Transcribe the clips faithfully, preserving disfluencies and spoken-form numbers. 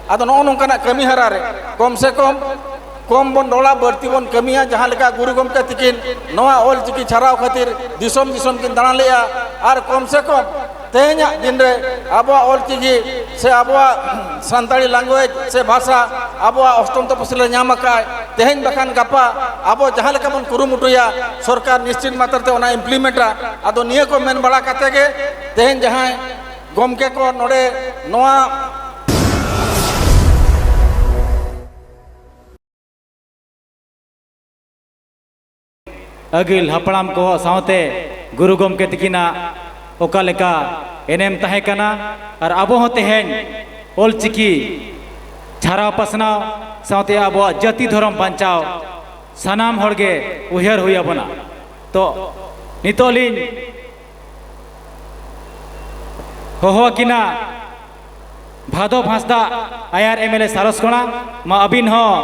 ᱟᱫᱚ ᱱᱚᱜᱼᱚ ᱱᱚᱝᱠᱟᱱᱟᱜ ᱠᱟᱹᱢᱤ ᱦᱚᱨᱟ ᱨᱮ ᱠᱚᱢ ᱥᱮ ᱠᱚᱢ ᱠᱚᱢ ᱵᱚᱱ ᱨᱚᱲᱟ, ᱵᱟᱹᱲᱛᱤ ᱵᱚᱱ ᱠᱟᱹᱢᱤᱭᱟ᱾ ᱡᱟᱦᱟᱸ ᱞᱮᱠᱟ ᱜᱩᱨᱩ ᱜᱚᱢᱠᱮ ᱛᱤᱠᱤᱱ ᱱᱚᱣᱟ ᱚᱞ ᱪᱤᱠᱤ ᱪᱷᱟᱨᱟᱣ ᱠᱷᱟᱹᱛᱤᱨ ᱫᱤᱥᱚᱢ ᱫᱤᱥᱚᱢ ᱠᱤᱱ ᱫᱟᱬᱟ ᱞᱮᱜᱼᱟ, ᱟᱨ ᱠᱚᱢ ᱥᱮ ᱠᱚᱢ ᱛᱮᱦᱮᱧᱟᱜ ᱫᱤᱱ ᱨᱮ ᱟᱵᱚᱣᱟᱜ ᱚᱞ ᱪᱤᱠᱤ ᱥᱮ ᱟᱵᱚᱣᱟᱜ ᱥᱟᱱᱛᱟᱲᱤ language ᱥᱮ ᱵᱷᱟᱥᱟ ᱟᱵᱚᱣᱟᱜ ᱚᱥᱴᱚᱢ ᱛᱚᱯᱚᱥᱤᱞ ᱨᱮ ᱧᱟᱢ ᱟᱠᱟᱫ, ᱛᱮᱦᱮᱧ ᱵᱟᱠᱷᱟᱱ ᱜᱟᱯᱟ ᱟᱵᱚ ᱡᱟᱦᱟᱸ ᱞᱮᱠᱟ ᱵᱚᱱ ᱠᱩᱨᱩᱢᱩᱴᱩᱭᱟ, ᱥᱚᱨᱠᱟᱨ ᱱᱤᱥᱪᱤᱛ ᱢᱟᱛᱨᱟ ᱛᱮ ᱚᱱᱟ implement ᱟ᱾ ᱟᱫᱚ ᱱᱤᱭᱟᱹ ᱠᱚ ᱢᱮᱱ ᱵᱟᱲᱟ ᱠᱟᱛᱮ ᱜᱮ ᱛᱮᱦᱮᱧ ᱡᱟᱦᱟᱸᱭ ᱜᱚᱢᱠᱮ ᱠᱚ ᱱᱚᱰᱮ ᱱᱚᱣᱟ ᱟᱹᱜᱤᱞ ᱦᱟᱯᱲᱟᱢ ᱠᱚ ᱥᱟᱶᱛᱮ ᱜᱩᱨᱩ ᱜᱚᱢᱠᱮ ᱛᱤᱠᱤᱱᱟᱜ ᱚᱠᱟ ᱞᱮᱠᱟ ᱮᱱᱮᱢ ᱛᱟᱦᱮᱸ ᱠᱟᱱᱟ, ᱟᱨ ᱟᱵᱚ ᱦᱚᱸ ᱛᱮᱦᱮᱧ ᱚᱞ ᱪᱤᱠᱤ ᱪᱷᱟᱨᱟᱣ ᱯᱟᱥᱱᱟᱣ ᱥᱟᱶᱛᱮ ᱟᱵᱚᱣᱟᱜ ᱡᱟᱹᱛᱤ ᱫᱷᱚᱨᱚᱢ ᱵᱟᱧᱪᱟᱣ ᱥᱟᱱᱟᱢ ᱦᱚᱲ ᱜᱮ ᱩᱭᱦᱟᱹᱨ ᱦᱩᱭ ᱟᱵᱚᱱᱟ᱾ ᱛᱚ ᱱᱤᱛᱚᱜ ᱞᱤᱧ ᱦᱚᱦᱚ ᱟᱹᱠᱤᱱᱟ ᱵᱷᱟᱫᱚᱵ ᱦᱟᱸᱥᱫᱟ, ᱟᱭᱟᱨ MLA ᱥᱟᱨᱚᱥᱠᱚᱬᱟ᱾ ᱢᱟ ᱟᱹᱵᱤᱱ ᱦᱚᱸ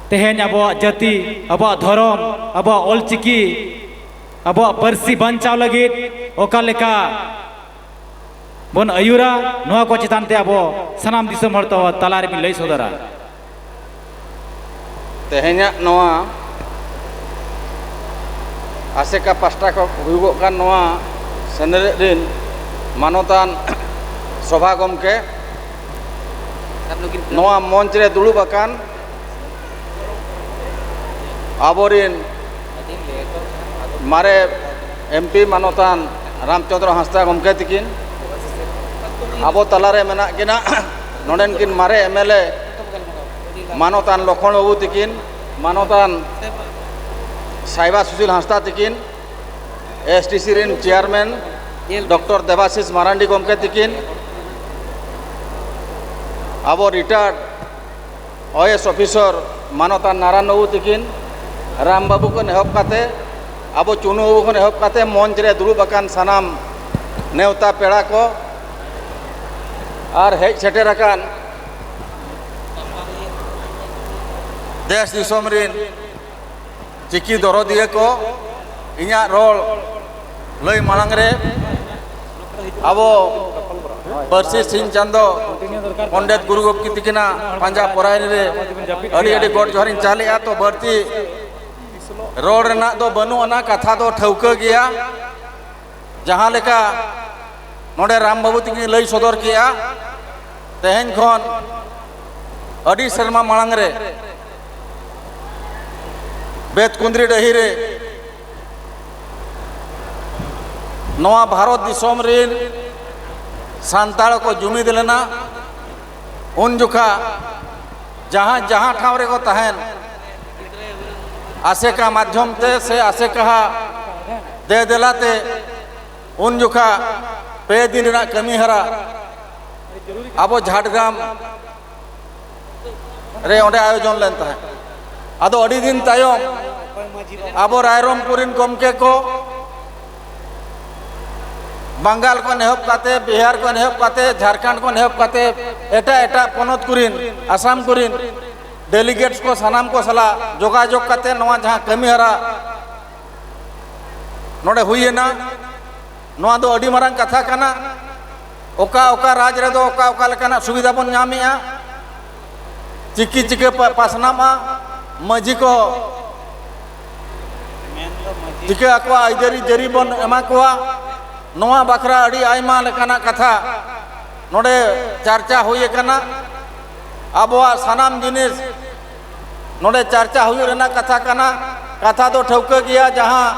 ᱛᱮᱦᱮᱧ ᱟᱵᱚᱣᱟᱜ ᱡᱟᱹᱛᱤ, ᱟᱵᱚᱣᱟᱜ ᱫᱷᱚᱨᱚᱢ, ᱟᱵᱚᱣᱟᱜ ᱚᱞᱪᱤᱠᱤ, ᱟᱵᱚᱣᱟᱜ ᱯᱟᱹᱨᱥᱤ ᱵᱟᱧᱪᱟᱣ ᱞᱟᱹᱜᱤᱫ ᱚᱠᱟ ᱞᱮᱠᱟ ᱵᱚᱱ ᱟᱹᱭᱩᱨᱟ, ᱱᱚᱣᱟ ᱠᱚ ᱪᱮᱛᱟᱱ ᱛᱮ ᱟᱵᱚ ᱥᱟᱱᱟᱢ ᱫᱤᱥᱚᱢ ᱦᱚᱲ ᱛᱟᱞᱟ ᱨᱮᱵᱤᱱ ᱞᱟᱹᱭ ᱥᱚᱫᱚᱨᱟ᱾ ᱛᱮᱦᱮᱧᱟᱜ ᱱᱚᱣᱟ ᱟᱥᱮᱠᱟ ᱯᱟᱥᱴᱟ ᱠᱷᱚᱱ ᱦᱩᱭᱩᱜᱚᱜ ᱠᱟᱱ ᱱᱚᱣᱟ ᱥᱮᱱᱮᱞᱮᱫ ᱨᱤᱱ ᱢᱟᱱᱚᱛᱟᱱ ᱥᱚᱵᱷᱟ ᱜᱚᱢᱠᱮ, ᱱᱚᱣᱟ ᱢᱚᱧᱪ ᱨᱮ ᱫᱩᱲᱩᱵ ᱟᱠᱟᱱ ᱟᱵᱚᱨᱤᱱ ᱢᱟᱨᱮ MP ᱢᱟᱱᱚᱛᱟᱱ ᱨᱟᱢᱪᱚᱸᱫᱽᱨᱚ ᱦᱟᱸᱥᱫᱟ ᱜᱚᱢᱠᱮ ᱛᱤᱠᱤᱱ, ᱟᱵᱚ ᱛᱟᱞᱟᱨᱮ ᱢᱮᱱᱟᱜ ᱠᱤᱱᱟ ᱱᱚᱰᱮᱱ ᱠᱤᱱ ᱢᱟᱨᱮ MLA ᱢᱟᱱᱚᱛᱟᱱ ᱞᱚᱠᱷᱚᱱ ᱵᱟᱹᱵᱩ ᱛᱤᱠᱤᱱ, ᱢᱟᱱᱚᱛᱟᱱ ᱥᱟᱭᱵᱟ ᱥᱩᱥᱤᱞ ᱦᱟᱸᱥᱫᱟ ᱛᱤᱠᱤᱱ, SDC ᱨᱤᱱ chairman ᱰᱚᱠᱴᱚᱨ ᱫᱮᱵᱟᱥᱤᱥ ᱢᱟᱨᱟᱱᱰᱤ ᱜᱚᱢᱠᱮ ᱛᱤᱠᱤᱱ, ᱟᱵᱚ retired IAS officer ᱢᱟᱱᱚᱛᱟᱱ ᱱᱟᱨᱟᱭᱚᱱ ᱵᱟᱹᱵᱩ ᱛᱤᱠᱤᱱ, ᱨᱟᱢ ᱵᱟᱹᱵᱩ ᱠᱷᱚᱱ ᱮᱦᱚᱵ ᱠᱟᱛᱮ, ᱟᱵᱚ ᱪᱩᱱᱩ ᱵᱟᱹᱵᱩ ᱠᱷᱚᱱ ᱮᱦᱚᱵ ᱠᱟᱛᱮ ᱢᱚᱧᱪ ᱨᱮ ᱫᱩᱲᱩᱵ ᱟᱠᱟᱱ ᱥᱟᱱᱟᱢ ᱱᱮᱣᱛᱟ ᱯᱮᱲᱟ ᱠᱚ ᱟᱨ ᱦᱮᱡ ᱥᱮᱴᱮᱨ ᱟᱠᱟᱱ ᱫᱮᱥ ᱫᱤᱥᱚᱢ ᱨᱤᱱ ᱪᱤᱠᱤ ᱫᱚᱨᱚᱫᱤᱭᱟᱹ ᱠᱚ, ᱤᱧᱟᱹᱜ ᱨᱚᱲ ᱞᱟᱹᱭ ᱢᱟᱲᱟᱝ ᱨᱮ ᱟᱵᱚ ᱯᱟᱹᱨᱥᱤ ᱥᱤᱧ ᱪᱟᱸᱫᱚ ᱯᱚᱱᱰᱤᱛ ᱜᱩᱨᱩ ᱜᱚᱢᱠᱮ ᱛᱤᱠᱤᱱᱟᱜ ᱯᱟᱸᱡᱟ ᱯᱚᱨᱟᱭ ᱨᱮ ᱟᱹᱰᱤ ᱟᱹᱰᱤ ᱜᱚᱰ ᱡᱚᱦᱟᱨᱤᱧ ᱪᱟᱞᱮᱜᱼᱟ᱾ ᱛᱚ ᱵᱟᱹᱲᱛᱤ ᱨᱚᱲ ᱨᱮᱱᱟᱜ ᱫᱚ ᱵᱟᱹᱱᱩᱜ ᱟᱱᱟ, ᱠᱟᱛᱷᱟ ᱫᱚ ᱴᱷᱟᱹᱣᱠᱟᱹ ᱜᱮᱭᱟ᱾ ᱡᱟᱦᱟᱸ ᱞᱮᱠᱟ ᱱᱚᱰᱮ ᱨᱟᱢ ᱵᱟᱹᱵᱩ ᱛᱤᱠᱤᱱ ᱞᱟᱹᱭ ᱥᱚᱫᱚᱨ ᱠᱮᱜᱼᱟ, ᱛᱮᱦᱮᱧ ᱠᱷᱚᱱ ᱟᱹᱰᱤ ᱥᱮᱨᱢᱟ ᱢᱟᱲᱟᱝ ᱨᱮ ᱵᱮᱛᱠᱩᱸᱫᱽᱨᱤ ᱰᱟᱹᱦᱤ ᱨᱮ ᱱᱚᱣᱟ ᱵᱷᱟᱨᱚᱛ ᱫᱤᱥᱚᱢ ᱨᱤᱱ ᱥᱟᱱᱛᱟᱲ ᱠᱚ ᱡᱩᱢᱤᱫ ᱞᱮᱱᱟ᱾ ᱩᱱ ᱡᱚᱠᱷᱟ ᱡᱟᱦᱟᱸ ᱡᱟᱦᱟᱸ ᱴᱷᱟᱶ ᱨᱮᱠᱚ ᱛᱟᱦᱮᱱ, ᱟᱥᱮᱠᱟ ᱢᱟᱫᱽᱫᱷᱚᱢ ᱛᱮ ᱥᱮ ᱟᱥᱮᱠᱟ ᱦᱟᱜ ᱫᱮ ᱫᱮᱞᱟ ᱛᱮ ᱩᱱ ᱡᱚᱠᱷᱟ ᱯᱮ ᱫᱤᱱ ᱨᱮᱱᱟᱜ ᱠᱟᱹᱢᱤ ᱦᱚᱨᱟ ᱟᱵᱚ ᱡᱷᱟᱲᱜᱨᱟᱢ ᱨᱮ ᱚᱸᱰᱮ ᱟᱭᱳᱡᱚᱱ ᱞᱮᱱ ᱛᱟᱦᱮᱸᱫ᱾ ᱟᱫᱚ ᱟᱹᱰᱤ ᱫᱤᱱ ᱛᱟᱭᱚᱢ ᱟᱵᱚ ᱨᱟᱭᱨᱚᱝᱯᱩᱨ ᱨᱤᱱ ᱜᱚᱢᱠᱮ ᱠᱚ ᱵᱟᱝᱜᱟᱞ ᱠᱷᱚᱱ ᱮᱦᱚᱵ ᱠᱟᱛᱮ, ᱵᱤᱦᱟᱨ ᱠᱷᱚᱱ ᱮᱦᱚᱵ ᱠᱟᱛᱮ, ᱡᱷᱟᱲᱠᱷᱚᱸᱰ ᱠᱷᱚᱱ ᱮᱦᱚᱵ ᱠᱟᱛᱮ, ᱮᱴᱟᱜ ᱮᱴᱟᱜ ᱯᱚᱱᱚᱛ ᱠᱚᱨᱮᱱ, ᱟᱥᱟᱢ ᱠᱚᱨᱮᱱ ᱰᱮᱞᱤᱜᱮᱴᱥ ᱠᱚ ᱥᱟᱱᱟᱢ ᱠᱚ ᱥᱟᱞᱟᱜ ᱡᱳᱜᱟᱡᱳᱜᱽ ᱠᱟᱛᱮ ᱱᱚᱣᱟ ᱡᱟᱦᱟᱸ ᱠᱟᱹᱢᱤ ᱦᱚᱨᱟ ᱱᱚᱰᱮ ᱦᱩᱭᱮᱱᱟ, ᱱᱚᱣᱟ ᱫᱚ ᱟᱹᱰᱤ ᱢᱟᱨᱟᱝ ᱠᱟᱛᱷᱟ ᱠᱟᱱᱟ᱾ ᱚᱠᱟ ᱚᱠᱟ ᱨᱟᱡᱽ ᱨᱮᱫᱚ ᱚᱠᱟ ᱚᱠᱟ ᱞᱮᱠᱟᱱᱟᱜ ᱥᱩᱵᱤᱫᱷᱟ ᱵᱚᱱ ᱧᱟᱢᱮᱜᱼᱟ, ᱪᱤᱠᱤ ᱪᱤᱠᱟᱹ ᱯᱟ- ᱯᱟᱥᱱᱟᱜᱼᱟ, ᱢᱟᱹᱡᱷᱤ ᱠᱚ ᱪᱤᱠᱟᱹ ᱟᱠᱚᱣᱟ, ᱟᱹᱭᱫᱟᱹᱨᱤ ᱡᱟᱹᱨᱤ ᱵᱚᱱ ᱮᱢᱟ ᱠᱚᱣᱟ, ᱱᱚᱣᱟ ᱵᱟᱠᱷᱨᱟ ᱟᱹᱰᱤ ᱟᱭᱢᱟ ᱞᱮᱠᱟᱱᱟᱜ ᱠᱟᱛᱷᱟ ᱱᱚᱰᱮ ᱪᱟᱨᱪᱟ ᱦᱩᱭ ᱟᱠᱟᱱᱟ᱾ ᱟᱵᱚᱣᱟᱜ ᱥᱟᱱᱟᱢ ᱡᱤᱱᱤᱥ ᱱᱚᱰᱮ ᱪᱟᱨᱪᱟ ᱦᱩᱭᱩᱜ ᱨᱮᱱᱟᱜ ᱠᱟᱛᱷᱟ ᱠᱟᱱᱟ᱾ ᱠᱟᱛᱷᱟ ᱫᱚ ᱴᱷᱟᱹᱣᱠᱟᱹ ᱜᱮᱭᱟ, ᱡᱟᱦᱟᱸ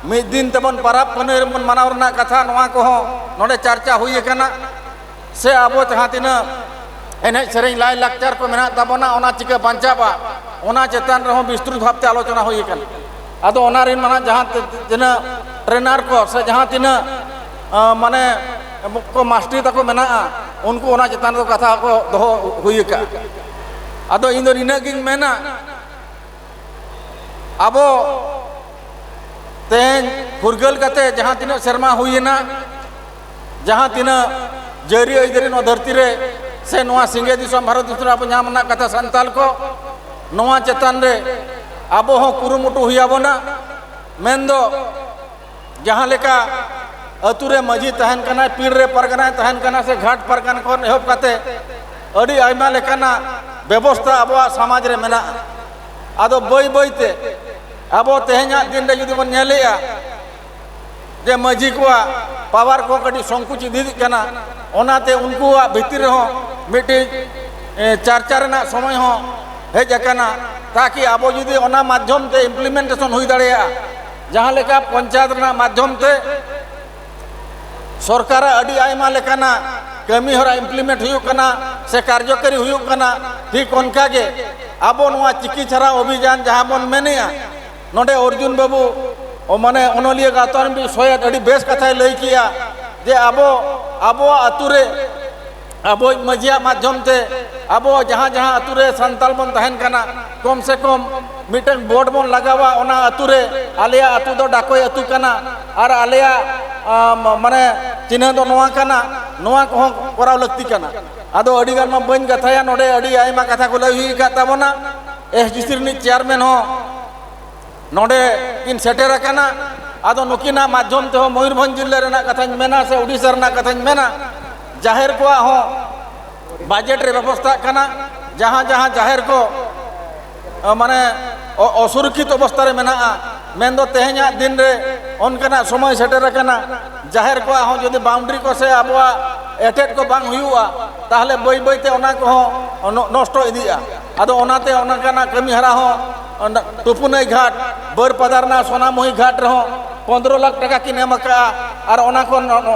ᱢᱤᱫ ᱫᱤᱱ ᱛᱮᱵᱚᱱ ᱯᱟᱨᱟᱵᱽ ᱯᱩᱱᱟᱹᱭ ᱨᱮᱵᱚᱱ ᱢᱟᱱᱟᱣ ᱨᱮᱱᱟᱜ ᱠᱟᱛᱷᱟ, ᱱᱚᱣᱟ ᱠᱚᱦᱚᱸ ᱱᱚᱰᱮ ᱪᱟᱨᱪᱟ ᱦᱩᱭ ᱟᱠᱟᱱᱟ᱾ ᱥᱮ ᱟᱵᱚ ᱡᱟᱦᱟᱸ ᱛᱤᱱᱟᱹᱜ ᱮᱱᱮᱡ ᱥᱮᱨᱮᱧ ᱞᱟᱭ ᱞᱟᱠᱪᱟᱨ ᱠᱚ ᱢᱮᱱᱟᱜ ᱛᱟᱵᱚᱱᱟ, ᱚᱱᱟ ᱪᱤᱠᱟᱹ ᱵᱟᱧᱪᱟᱣᱟ, ᱚᱱᱟ ᱪᱮᱛᱟᱱ ᱨᱮᱦᱚᱸ ᱵᱤᱥᱛᱨᱩᱛ ᱵᱷᱟᱵᱽᱛᱮ ᱟᱞᱳᱪᱚᱱᱟ ᱦᱩᱭ ᱟᱠᱟᱱᱟ᱾ ᱟᱫᱚ ᱚᱱᱟ ᱨᱮᱱ ᱢᱟᱱᱟ ᱡᱟᱦᱟᱸ ᱛᱤ- ᱛᱤᱱᱟᱹᱜ ᱴᱨᱮᱱᱟᱨ ᱠᱚ ᱥᱮ ᱡᱟᱦᱟᱸ ᱛᱤᱱᱟᱹᱜ, ᱟᱸ, ᱢᱟᱱᱮ ᱠᱚ ᱢᱟᱥᱴᱟᱨ ᱛᱟᱠᱚ ᱢᱮᱱᱟᱜᱼᱟ, ᱩᱱᱠᱩ ᱚᱱᱟ ᱪᱮᱛᱟᱱ ᱨᱮᱫᱚ ᱠᱟᱛᱷᱟ ᱠᱚ ᱫᱚᱦᱚ ᱦᱩᱭ ᱟᱠᱟᱫᱼᱟ᱾ ᱟᱫᱚ ᱤᱧ ᱫᱚ ᱱᱤᱱᱟᱹᱜ ᱜᱤᱧ ᱢᱮᱱᱟ, ᱟᱵᱚ ᱛᱮᱦᱮᱧ ᱯᱷᱩᱨᱜᱟᱹᱞ ᱠᱟᱛᱮ ᱡᱟᱦᱟᱸ ᱛᱤᱱᱟᱹᱜ ᱥᱮᱨᱢᱟ ᱦᱩᱭᱮᱱᱟ, ᱡᱟᱦᱟᱸ ᱛᱤᱱᱟᱹᱜ ᱡᱟᱹᱨᱤ ᱟᱹᱭᱫᱟᱹᱨᱤ ᱱᱚᱣᱟ ᱫᱷᱟᱹᱨᱛᱤ ᱨᱮ ᱥᱮ ᱱᱚᱣᱟ ᱥᱤᱸᱜᱮ ᱫᱤᱥᱚᱢ ᱵᱷᱟᱨᱚᱛ ᱫᱤᱥᱚᱢ ᱨᱮ ᱟᱵᱚ ᱧᱟᱢ ᱨᱮᱱᱟᱜ ᱠᱟᱛᱷᱟ ᱥᱟᱱᱛᱟᱞ ᱠᱚ, ᱱᱚᱣᱟ ᱪᱮᱛᱟᱱ ᱨᱮ ᱟᱵᱚ ᱦᱚᱸ ᱠᱩᱨᱩᱢᱩᱴᱩ ᱦᱩᱭ ᱟᱵᱚᱱᱟ᱾ ᱢᱮᱱᱫᱚ ᱡᱟᱦᱟᱸ ᱞᱮᱠᱟ ᱟᱹᱛᱩ ᱨᱮ ᱢᱟᱹᱡᱷᱤ ᱛᱟᱦᱮᱱ ᱠᱟᱱᱟᱭ, ᱯᱤᱲ ᱨᱮ ᱯᱟᱨᱜᱟᱱᱟᱭ ᱛᱟᱦᱮᱱ ᱠᱟᱱᱟ, ᱥᱮ ᱜᱷᱟᱴ ᱯᱟᱨᱜᱟᱱᱟ ᱠᱷᱚᱱ ᱮᱦᱚᱵ ᱠᱟᱛᱮ ᱟᱹᱰᱤ ᱟᱭᱢᱟ ᱞᱮᱠᱟᱱᱟᱜ ᱵᱮᱵᱚᱥᱛᱷᱟ ᱟᱵᱚᱣᱟᱜ ᱥᱚᱢᱟᱡᱽ ᱨᱮ ᱢᱮᱱᱟᱜᱼᱟ᱾ ᱟᱫᱚ ᱵᱟᱹᱭ ᱵᱟᱹᱭ ᱛᱮ ᱟᱵᱚ ᱛᱮᱦᱮᱧᱟᱜ ᱫᱤᱱ ᱨᱮ ᱡᱩᱫᱤ ᱵᱚᱱ ᱧᱮᱞᱮᱜᱼᱟ ᱡᱮ ᱢᱟᱹᱡᱷᱤ ᱠᱚᱣᱟᱜ ᱯᱟᱣᱟᱨ ᱠᱚ ᱠᱟᱹᱴᱤᱡ ᱥᱚᱝᱠᱩᱪ ᱤᱫᱤᱜ ᱠᱟᱱᱟ, ᱚᱱᱟᱛᱮ ᱩᱱᱠᱩᱣᱟᱜ ᱵᱷᱤᱛᱤᱨ ᱨᱮᱦᱚᱸ ᱢᱤᱫᱴᱤᱡ, ᱮ, ᱪᱟᱨᱪᱟ ᱨᱮᱱᱟᱜ ᱥᱚᱢᱚᱭ ᱦᱚᱸ ᱦᱮᱡ ᱟᱠᱟᱱᱟ, ᱛᱟᱠᱤ ᱟᱵᱚ ᱡᱩᱫᱤ ᱚᱱᱟ ᱢᱟᱫᱽᱫᱷᱚᱢ ᱛᱮ implementation ᱦᱩᱭ ᱫᱟᱲᱮᱭᱟᱜᱼᱟ, ᱡᱟᱦᱟᱸ ᱞᱮᱠᱟ ᱯᱚᱧᱪᱟᱭᱮᱛ ᱨᱮᱱᱟᱜ ᱢᱟᱫᱽᱫᱷᱚᱢ ᱛᱮ ᱥᱚᱨᱠᱟᱨᱟᱜ ᱟᱹᱰᱤ ᱟᱭᱢᱟ ᱞᱮᱠᱟᱱᱟᱜ ᱠᱟᱹᱢᱤ ᱦᱚᱨᱟ implement ᱦᱩᱭᱩᱜ ᱠᱟᱱᱟ ᱥᱮ ᱠᱟᱨᱡᱚᱠᱟᱨᱤ ᱦᱩᱭᱩᱜ ᱠᱟᱱᱟ, ᱴᱷᱤᱠ ᱚᱱᱠᱟ ᱜᱮ ᱟᱵᱚ ᱱᱚᱣᱟ ᱪᱤᱠᱤ ᱪᱷᱟᱨᱟᱣ ᱚᱵᱷᱤᱡᱟᱱ ᱡᱟᱦᱟᱸ ᱵᱚᱱ ᱢᱮᱱᱮᱜᱼᱟ, ᱱᱚᱰᱮ ᱚᱨᱡᱩᱱ ᱵᱟᱹᱵᱩ, ᱚ, ᱢᱟᱱᱮ ᱚᱱᱚᱞᱤᱭᱟᱹ ᱜᱟᱶᱛᱟ ᱨᱮᱱ ᱢᱤᱫ ᱥᱚᱦᱮᱫ ᱟᱹᱰᱤ ᱵᱮᱥ ᱠᱟᱛᱷᱟᱭ ᱞᱟᱹᱭ ᱠᱮᱜᱼᱟ ᱡᱮ ᱟᱵᱚ, ᱟᱵᱚᱣᱟᱜ ᱟᱹᱛᱩ ᱨᱮ ᱟᱵᱚᱭᱤᱡ ᱢᱟᱹᱡᱷᱤᱭᱟᱜ ᱢᱟᱫᱽᱫᱷᱚᱢ ᱛᱮ ᱟᱵᱚ ᱡᱟᱦᱟᱸ ᱡᱟᱦᱟᱸ ᱟᱹᱛᱩ ᱨᱮ ᱥᱟᱱᱛᱟᱲ ᱵᱚᱱ ᱛᱟᱦᱮᱱ ᱠᱟᱱᱟ, ᱠᱚᱢ ᱥᱮ ᱠᱚᱢ ᱢᱤᱫᱴᱟᱝ ᱵᱳᱨᱰ ᱵᱚᱱ ᱞᱟᱜᱟᱣᱟ, ᱚᱱᱟ ᱟᱹᱛᱩ ᱨᱮ ᱟᱞᱮᱭᱟᱜ ᱟᱹᱛᱩ ᱫᱚ ᱰᱟᱠᱚᱭ ᱟᱹᱛᱩ ᱠᱟᱱᱟ ᱟᱨ ᱟᱞᱮᱭᱟᱜ, ᱟᱢ, ᱢᱟᱱᱮ ᱪᱤᱱᱦᱟᱹ ᱫᱚ ᱱᱚᱣᱟ ᱠᱟᱱᱟ, ᱱᱚᱣᱟ ᱠᱚᱦᱚᱸ ᱠᱚᱨᱟᱣ ᱞᱟᱹᱠᱛᱤ ᱠᱟᱱᱟ᱾ ᱟᱫᱚ ᱟᱹᱰᱤ ᱜᱟᱱ ᱢᱟ ᱵᱟᱹᱧ ᱠᱟᱛᱷᱟᱭᱟ, ᱱᱚᱰᱮ ᱟᱹᱰᱤ ᱟᱭᱢᱟ ᱠᱟᱛᱷᱟ ᱠᱚ ᱞᱟᱹᱭ ᱦᱩᱭ ᱟᱠᱟᱫ ᱛᱟᱵᱚᱱᱟ᱾ ᱮᱥ ᱡᱤ ᱥᱤ ᱨᱤᱱᱤᱡ ᱪᱮᱭᱟᱨᱢᱮᱱ ᱦᱚᱸ ᱱᱚᱰᱮ ᱠᱤᱱ ᱥᱮᱴᱮᱨ ᱟᱠᱟᱱᱟ᱾ ᱟᱫᱚ ᱱᱩᱠᱤᱱᱟᱜ ᱢᱟᱫᱽᱫᱷᱚᱢ ᱛᱮᱦᱚᱸ ᱢᱚᱭᱩᱨᱵᱷᱚᱸᱡᱽ ᱡᱤᱞᱟᱹ ᱨᱮᱱᱟᱜ ᱠᱟᱛᱷᱟᱧ ᱢᱮᱱᱟ ᱥᱮ ᱩᱰᱤᱥᱟ ᱨᱮᱱᱟᱜ ᱠᱟᱛᱷᱟᱧ ᱢᱮᱱᱟ, ᱡᱟᱦᱮᱨ ᱠᱚᱣᱟᱜ ᱦᱚᱸ ᱵᱟᱡᱮᱴ ᱨᱮ ᱵᱮᱵᱚᱥᱛᱷᱟᱜ ᱠᱟᱱᱟ᱾ ᱡᱟᱦᱟᱸ ᱡᱟᱦᱟᱸ ᱡᱟᱦᱮᱨ ᱠᱚ, ᱟ, ᱢᱟᱱᱮ ᱚ-, ᱚᱥᱩᱨᱚᱠᱠᱷᱤᱛ ᱚᱵᱚᱥᱛᱷᱟ ᱨᱮ ᱢᱮᱱᱟᱜᱼᱟ, ᱢᱮᱱᱫᱚ ᱛᱮᱦᱮᱧᱟᱜ ᱫᱤᱱ ᱨᱮ ᱚᱱᱠᱟᱱᱟᱜ ᱥᱚᱢᱚᱭ ᱥᱮᱴᱮᱨ ᱟᱠᱟᱱᱟ, ᱡᱟᱦᱮᱨ ᱠᱚᱣᱟᱜ ᱦᱚᱸ ᱡᱩᱫᱤ ᱵᱟᱣᱩᱱᱰᱟᱨᱤ ᱠᱚ ᱥᱮ ᱟᱵᱚᱣᱟᱜ ᱮᱴᱮᱫ ᱠᱚ ᱵᱟᱝ ᱦᱩᱭᱩᱜᱼᱟ, ᱛᱟᱦᱚᱞᱮ ᱵᱟᱹᱭ ᱵᱟᱹᱭ ᱛᱮ ᱚᱱᱟ ᱠᱚᱦᱚᱸ ᱱᱚ-, ᱱᱚᱥᱴᱚ ᱤᱫᱤᱜᱼᱟ᱾ ᱟᱫᱚ ᱚᱱᱟᱛᱮ ᱚᱱᱠᱟᱱᱟᱜ ᱠᱟᱹᱢᱤ ᱦᱚᱨᱟ ᱦᱚᱸ ᱚᱱᱟ ᱴᱩᱯᱩᱱᱟᱹᱭ ᱜᱷᱟᱴ, ᱵᱟᱹᱨᱯᱟᱫᱟ ᱨᱮᱱᱟᱜ ᱥᱳᱱᱟᱢᱩᱦᱤ ᱜᱷᱟᱴ ᱨᱮᱦᱚᱸ ᱯᱚᱱᱫᱽᱨᱚ ᱞᱟᱠᱷ ᱴᱟᱠᱟ ᱠᱤᱱ ᱮᱢ ᱟᱠᱟᱫᱼᱟ, ᱟᱨ ᱚᱱᱟ ᱠᱷᱚᱱ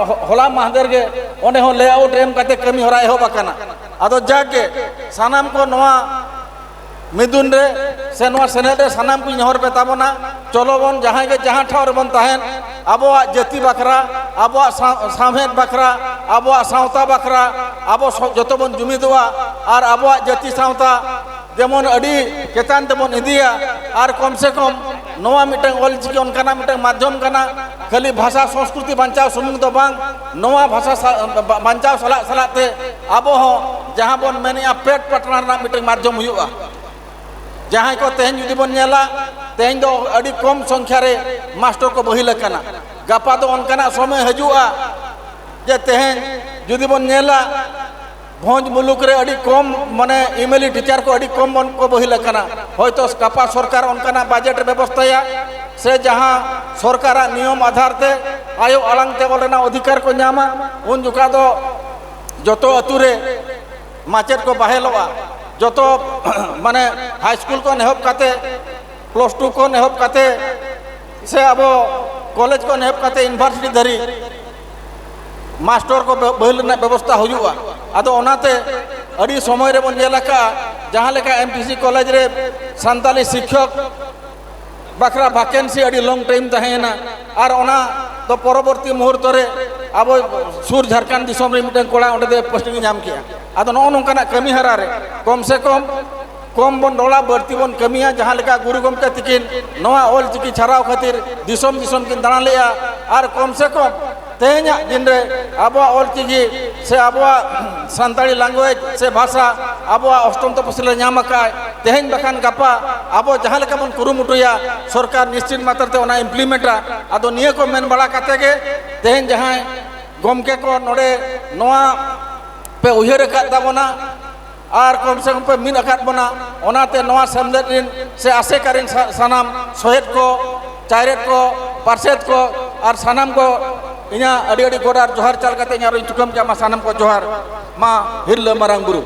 ᱦᱚᱞᱟ ᱢᱟᱦᱫᱮᱨ ᱜᱮ ᱚᱸᱰᱮ ᱦᱚᱸ layout ᱮᱢ ᱠᱟᱛᱮ ᱠᱟᱹᱢᱤ ᱦᱚᱨᱟ ᱮᱦᱚᱵ ᱟᱠᱟᱱᱟ᱾ ᱟᱫᱚ ᱡᱟᱠ ᱜᱮ ᱥᱟᱱᱟᱢ ᱠᱚ ᱱᱚᱣᱟ ᱢᱤᱫᱩᱱ ᱨᱮ ᱥᱮ ᱱᱚᱣᱟ ᱥᱮᱱᱮᱫ ᱨᱮ ᱥᱟᱱᱟᱢ ᱠᱚᱧ ᱱᱮᱦᱚᱨ ᱯᱮ ᱛᱟᱵᱚᱱᱟ, ᱪᱚᱞᱚ ᱵᱚᱱ ᱡᱟᱦᱟᱸᱭ ᱜᱮ ᱡᱟᱦᱟᱸ ᱴᱷᱟᱶ ᱨᱮᱵᱚᱱ ᱛᱟᱦᱮᱱ, ᱟᱵᱚᱣᱟᱜ ᱡᱟᱹᱛᱤ ᱵᱟᱠᱷᱨᱟ, ᱟᱵᱚᱣᱟᱜ ᱥᱟᱶ-, ᱥᱟᱶᱦᱮᱫ ᱵᱟᱠᱷᱨᱟ, ᱟᱵᱚᱣᱟᱜ ᱥᱟᱶᱛᱟ ᱵᱟᱠᱷᱨᱟ ᱟᱵᱚ ᱥᱚ-, ᱡᱚᱛᱚ ᱵᱚᱱ ᱡᱩᱢᱤᱫᱚᱜᱼᱟ ᱟᱨ ᱟᱵᱚᱣᱟᱜ ᱡᱟᱹᱛᱤ ᱥᱟᱶᱛᱟ ᱡᱮᱢᱚᱱ ᱟᱹᱰᱤ ᱪᱮᱛᱟᱱ ᱛᱮᱵᱚᱱ ᱤᱫᱤᱭᱟ ᱟᱨ ᱠᱚᱢ ᱥᱮ ᱠᱚᱢ ᱱᱚᱣᱟ ᱢᱤᱫᱴᱟᱝ ᱚᱞᱪᱤᱠᱤ ᱚᱱᱠᱟᱱᱟᱜ ᱢᱤᱫᱴᱟᱝ ᱢᱟᱫᱽᱫᱷᱚᱢ ᱠᱟᱱᱟ, ᱠᱷᱟᱹᱞᱤ ᱵᱷᱟᱥᱟ ᱥᱚᱝᱥᱠᱨᱤᱛᱤ ᱵᱟᱧᱪᱟᱣ ᱥᱩᱢᱩᱝ ᱫᱚ ᱵᱟᱝ, ᱱᱚᱣᱟ ᱵᱷᱟᱥᱟ ᱥᱟ-, ᱵᱟ-, ᱵᱟᱧᱪᱟᱣ ᱥᱟᱞᱟᱜ ᱥᱟᱞᱟᱜ ᱛᱮ ᱟᱵᱚ ᱦᱚᱸ ᱡᱟᱦᱟᱸ ᱵᱚᱱ ᱢᱮᱱᱮᱜᱼᱟ ᱯᱮᱴ ᱯᱟᱴᱱᱟ ᱨᱮᱱᱟᱜ ᱢᱤᱫᱴᱟᱝ ᱢᱟᱫᱽᱫᱷᱚᱢ ᱦᱩᱭᱩᱜᱼᱟ᱾ ᱡᱟᱦᱟᱸᱭ ᱠᱚ ᱛᱮᱦᱮᱧ ᱡᱩᱫᱤ ᱵᱚᱱ ᱧᱮᱞᱟ, ᱛᱮᱦᱮᱧ ᱫᱚ ᱟᱹᱰᱤ ᱠᱚᱢ ᱥᱚᱝᱠᱷᱭᱟ ᱨᱮ ᱢᱟᱥᱴᱚᱨ ᱠᱚ ᱵᱟᱹᱦᱤᱞ ᱟᱠᱟᱱᱟ᱾ ᱜᱟᱯᱟ ᱫᱚ ᱚᱱᱠᱟᱱᱟᱜ ᱥᱚᱢᱚᱭ ᱦᱤᱡᱩᱜᱼᱟ ᱡᱮ ᱛᱮᱦᱮᱧ ᱡᱩᱫᱤ ᱵᱚᱱ ᱧᱮᱞᱟ, ᱵᱷᱚᱸᱡᱽ ᱢᱩᱞᱩᱠ ᱨᱮ ᱟᱹᱰᱤ ᱠᱚᱢ, ᱢᱟᱱᱮ, ᱮᱢᱮᱞᱤ ᱴᱤᱪᱟᱨ ᱠᱚ ᱟᱹᱰᱤ ᱠᱚᱢ ᱵᱚᱱ ᱠᱚ ᱵᱟᱹᱦᱤᱞ ᱟᱠᱟᱱᱟ᱾ ᱦᱚᱭᱛᱳ ᱜᱟᱯᱟ ᱥᱚᱨᱠᱟᱨ ᱚᱱᱠᱟᱱᱟᱜ ᱵᱟᱡᱮᱴ ᱮ ᱵᱮᱵᱚᱥᱛᱷᱟᱭᱟ ᱥᱮ ᱡᱟᱦᱟᱸ ᱥᱚᱨᱠᱟᱨᱟᱜ ᱱᱤᱭᱚᱢ ᱟᱫᱷᱟᱨ ᱛᱮ ᱟᱭᱳ ᱟᱲᱟᱝ ᱛᱮ ᱚᱞ ᱨᱮᱱᱟᱜ ᱚᱫᱷᱤᱠᱟᱨ ᱠᱚ ᱧᱟᱢᱟ, ᱩᱱ ᱡᱚᱠᱷᱟ ᱫᱚ ᱡᱚᱛᱚ ᱟᱹᱛᱩ ᱨᱮ ᱢᱟᱪᱮᱫ ᱠᱚ ᱵᱟᱦᱮᱞᱚᱜᱼᱟ᱾ ᱡᱚᱛᱚ ᱢᱟᱱᱮ ᱦᱟᱭ ᱥᱠᱩᱞ ᱠᱷᱚᱱ ᱮᱦᱚᱵ ᱠᱟᱛᱮ, ᱯᱞᱟᱥ ᱴᱩ ᱠᱷᱚᱱ ᱮᱦᱚᱵ ᱠᱟᱛᱮ, ᱥᱮ ᱟᱵᱚ ᱠᱚᱞᱮᱡᱽ ᱠᱷᱚᱱ ᱮᱦᱚᱵ ᱠᱟᱛᱮ ᱤᱭᱩᱱᱤᱵᱷᱟᱨᱥᱤᱴᱤ ᱫᱷᱟᱹᱨᱤᱡ ᱢᱟᱥᱴᱚᱨ ᱠᱚ ᱵᱟᱹᱦᱤᱞ ᱨᱮᱱᱟᱜ ᱵᱮᱵᱚᱥᱛᱷᱟ ᱦᱩᱭᱩᱜᱼᱟ᱾ ᱟᱫᱚ ᱚᱱᱟᱛᱮ ᱟᱹᱰᱤ ᱥᱚᱢᱚᱭ ᱨᱮᱵᱚᱱ ᱧᱮᱞ ᱟᱠᱟᱫᱼᱟ, ᱡᱟᱦᱟᱸ ᱞᱮᱠᱟ ᱮᱢ ᱯᱤ ᱥᱤ ᱠᱚᱞᱮᱡᱽ ᱨᱮ ᱥᱟᱱᱛᱟᱞᱤ ᱥᱤᱠᱠᱷᱚᱠ ᱵᱟᱠᱷᱨᱟ ᱵᱷᱮᱠᱮᱱᱥᱤ ᱟᱹᱰᱤ ᱞᱚᱝ ᱴᱟᱭᱤᱢ ᱛᱟᱦᱮᱸᱭᱮᱱᱟ, ᱟᱨ ᱚᱱᱟ ᱫᱚ ᱯᱚᱨᱚᱵᱚᱨᱛᱤ ᱢᱩᱦᱩᱨᱛᱚ ᱨᱮ ᱟᱵᱚ ᱥᱩᱨ ᱡᱷᱟᱲᱠᱷᱚᱸᱰ ᱫᱤᱥᱚᱢ ᱨᱮ ᱢᱤᱫᱴᱟᱝ ᱠᱚᱲᱟ ᱚᱸᱰᱮ ᱫᱚ ᱯᱳᱥᱴᱤᱝ ᱮ ᱧᱟᱢ ᱠᱮᱜᱼᱟ᱾ ᱟᱫᱚ ᱱᱚᱜᱼᱚ ᱱᱚᱝᱠᱟᱱᱟᱜ ᱠᱟᱹᱢᱤ ᱦᱚᱨᱟ ᱨᱮ ᱠᱚᱢ ᱥᱮ ᱠᱚᱢ ᱠᱚᱢ ᱵᱚᱱ ᱨᱚᱲᱟ, ᱵᱟᱹᱲᱛᱤ ᱵᱚᱱ ᱠᱟᱹᱢᱤᱭᱟ᱾ ᱡᱟᱦᱟᱸ ᱞᱮᱠᱟ ᱜᱩᱨᱩ ᱜᱚᱢᱠᱮ ᱛᱤᱠᱤᱱ ᱱᱚᱣᱟ ᱚᱞ ᱪᱤᱠᱤ ᱪᱷᱟᱨᱟᱣ ᱠᱷᱟᱹᱛᱤᱨ ᱫᱤᱥᱚᱢ ᱫᱤᱥᱚᱢ ᱠᱤᱱ ᱫᱟᱬᱟ ᱞᱮᱜᱼᱟ, ᱟᱨ ᱠᱚᱢ ᱥᱮ ᱠᱚᱢ ᱛᱮᱦᱮᱧᱟᱜ ᱫᱤᱱ ᱨᱮ ᱟᱵᱚᱣᱟᱜ ᱚᱞ ᱪᱤᱠᱤ ᱥᱮ ᱟᱵᱚᱣᱟᱜ ᱥᱟᱱᱛᱟᱲᱤ ᱞᱮᱝᱜᱩᱭᱮᱡᱽ ᱥᱮ ᱵᱷᱟᱥᱟ ᱟᱵᱚᱣᱟᱜ ᱚᱥᱴᱚᱢ ᱛᱚᱯᱚᱥᱤᱞ ᱨᱮ ᱧᱟᱢ ᱟᱠᱟᱫ, ᱛᱮᱦᱮᱧ ᱵᱟᱠᱷᱟᱱ ᱜᱟᱯᱟ ᱟᱵᱚ ᱡᱟᱦᱟᱸ ᱞᱮᱠᱟ ᱵᱚᱱ ᱠᱩᱨᱩᱢᱩᱴᱩᱭᱟ, ᱥᱚᱨᱠᱟᱨ ᱱᱤᱥᱪᱤᱛ ᱢᱟᱛᱨᱟ ᱛᱮ ᱚᱱᱟ ᱤᱢᱯᱞᱤᱢᱮᱱᱴᱟ᱾ ᱟᱫᱚ ᱱᱤᱭᱟᱹ ᱠᱚ ᱢᱮᱱ ᱵᱟᱲᱟ ᱠᱟᱛᱮ ᱜᱮ ᱛᱮᱦᱮᱧ ᱡᱟᱦᱟᱸᱭ ᱜᱚᱢᱠᱮ ᱠᱚ ᱱᱚᱰᱮ ᱱᱚᱣᱟ ᱯᱮ ᱩᱭᱦᱟᱹᱨ ᱟᱠᱟᱫ ᱛᱟᱵᱚᱱᱟ ᱟᱨ ᱠᱚᱢ ᱥᱮ ᱠᱚᱢ ᱯᱮ ᱢᱤᱫ ᱟᱠᱟᱫ ᱵᱚᱱᱟ, ᱚᱱᱟᱛᱮ ᱱᱚᱣᱟ ᱥᱮᱢᱞᱮᱫ ᱨᱤᱱ ᱥᱮ ᱟᱥᱮᱠᱟ ᱨᱤᱱ ᱥᱟ-, ᱥᱟᱱᱟᱢ ᱥᱚᱦᱮᱫ ᱠᱚ, ᱪᱟᱭᱨᱮᱫ ᱠᱚ, ᱯᱟᱨᱥᱮᱫ ᱠᱚ ᱟᱨ ᱥᱟᱱᱟᱢ ᱠᱚ ᱤᱧᱟᱹᱜ ᱟᱹᱰᱤ ᱟᱹᱰᱤ ᱜᱚᱰ ᱟᱨ ᱡᱚᱦᱟᱨ ᱪᱟᱞ ᱠᱟᱛᱮ ᱤᱧ ᱟᱨᱚᱧ ᱛᱷᱩᱠᱟᱹᱢ ᱠᱮᱫ ᱢᱟ᱾ ᱥᱟᱱᱟᱢ ᱠᱚ ᱡᱚᱦᱟᱨ᱾ ᱢᱟ ᱦᱤᱨᱞᱟᱹ ᱢᱟᱨᱟᱝ ᱵᱩᱨᱩ᱾